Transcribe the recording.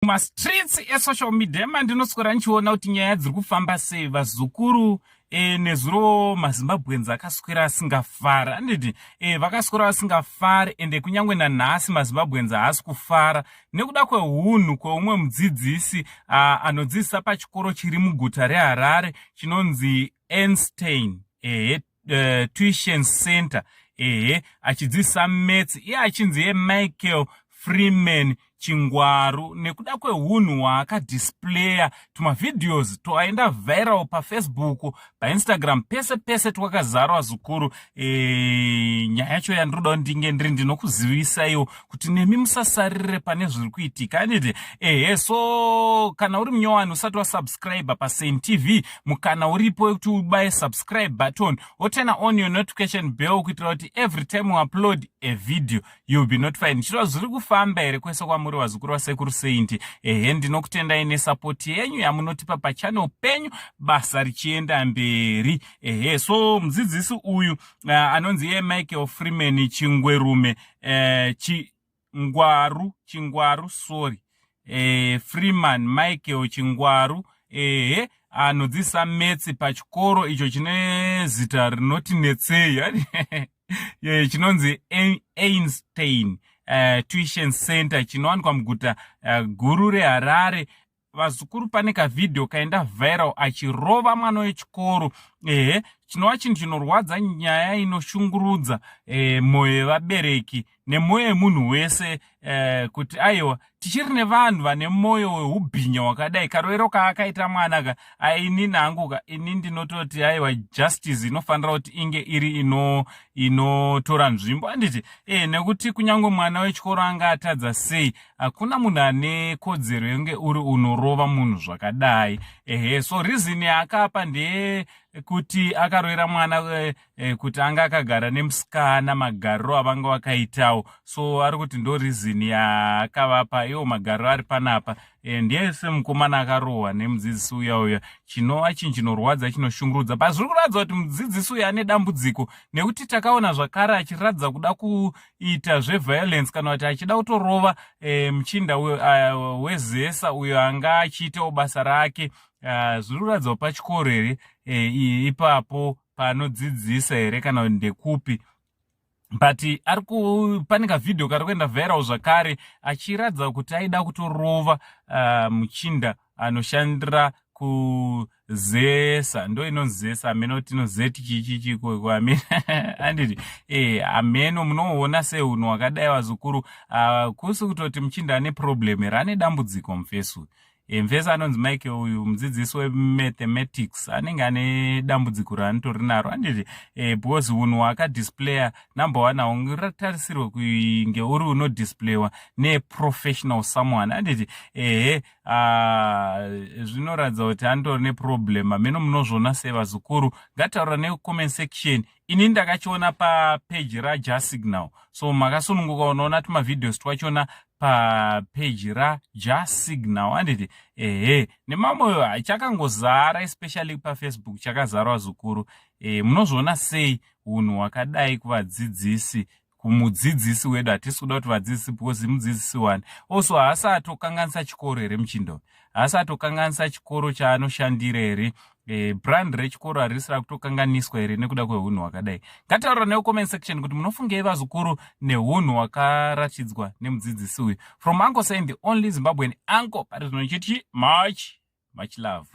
Mumastreets esocial media mandinoswera ndichiona kuti nyaya dziri kufamba sei, vazukuru. Nezuro maZimbabweans akaswera asingafari, anditi? Vakaswera vasingafari, ende kunyange nanhasi maZimbabweans haasi kufara nekuda kweunhu kweumwe mudzidzisi anodzidzisa pachikoro chiri muguta reHarare chinonzi Einstein, ehe, Tuition Center, ehe, achidzidzisa maths, iye achinzi yeMichael Freeman Chingwaru, nekuda kweunhu hwaakadisplaya. Tumavideos twaenda viral paFacebook, paInstagram, pese pese twakazarwa zukuru. Nyaya yacho yandinoda ndinge ndiri ndinokuzivisaiwo kuti nemi musasarire pane zviri kuitika, anditi? Ehe, so kana uri munyowani usati wasubscribe paSaint TV, mukana uripo wekuti ubaye subscribe button, woturn on your notification bell kuitira kuti every time we upload a video, you'll be notified. Ndichireva zviri kufamba here kwese kwamuri, vazukuru vaSekuru Saint? Ehe, ndinokutendai nesupport yenyu yamunotipa pachannel penyu, basa richienda mberi. Ehe, so mudzidzisi uyu anonzi iye Michael Freeman Chingwerume, Chingwaru, Chingwaru, sorry, Freeman Michael Chingwaru, ehe, anodzidzisa maths pachikoro icho chine zita rinoti netsei, chinonzi Einstein Tuition Center, chinowanikwa muguta guru reHarare. Vazukuru, pane kavhidhiyo kaenda viral achirova mwana wechikoro, ehe, chinova chinhu chinorwadza, nyaya inoshungurudza mwoyo yevabereki nemwoyo yemunhu wese, kuti aiwa, tichiri nevanhu vane mwoyo weubhinya wakadai. Karovero kaakaita mwana ka, aini nangu ka, ini ndinototi aiwa, justice inofanira kuti inge iri inotora nzvimbo, handiti? Nekuti kunyange mwana wechikoro anga atadza sei, hakuna munhu ane kodzero yenge uri unorova munhu zvakadai. Ehe, so reason yaakapa ndeyekuti akarovera mwana kuti anga akagara nemusikana, magariro avanga vakaitawo. So ari kuti ndo reason yaakavapa iwo magariro ari panapa. Ndiye semukomana akarohwa nemudzidzisi uya uya, chinova chinhu chinorwadza, chinoshungurudza. Pazviri kuratidza kuti mudzidzisi uyu ane dambudziko, nekuti takaona zvakare achiratidza kuda kuita zveviolence, kana kuti achida kutorova muchinda weZESA uyo anga achiitawo basa rake. Zviri kuratidza pachikoro here ipapo panodzidzisa here, kana kuti ndekupi? But ari pane kavhidhiyo kari kuenda viral zvakare achiratidza kuti aida kutorova muchinda anoshandira kuZESA. Ndo inonzi ZESA, hameno kuti inozeti chichichiko, handiti? Hameno munoona seunhu hwakadai, vazukuru, kusi kutoti muchinda ane problem here, ane dambudziko mufesi uyu? Mufesi anonzi Michael uyu, mudzidzisi wemathematics, anenge ane dambudziko raanotori naro, handiti? Because unhu hwaakadisplaya, number one, haungatarisirwe kunge uri unodisplayiwa neprofessional someone, handiti? Ehe, zvinoratidza kuti anotori neproblem. Hameno munozviona sei, vazukuru? Ngataura necomment section. Ini ndakachiona papeji raJasignal, so makasununguka unoona tumavideos twachona papeji raJasignal, handiti? Ehe, nemamwe chakangozara, especially paFacebook chakazara, zukuru. Munozviona sei unhu hwakadai kuvadzidzisi, kumudzidzisi wedu? Hatisi kuda kuti vadzidzisi, because mudzidzisi wani also haasi atokanganisa chikoro here? Muchindo haasi atokanganisa chikoro chaanoshandira here? Brand rechikoro harisi rakutokanganiswa here nekuda kweunhu hwakadai? Ngataura necomment section kuti munofungei, vazukuru, neunhu hwakaratidzwa nemudzidzisi uyu. From Uncle Saint, the only Zimbabwean uncle, pari zvino chiti much much love.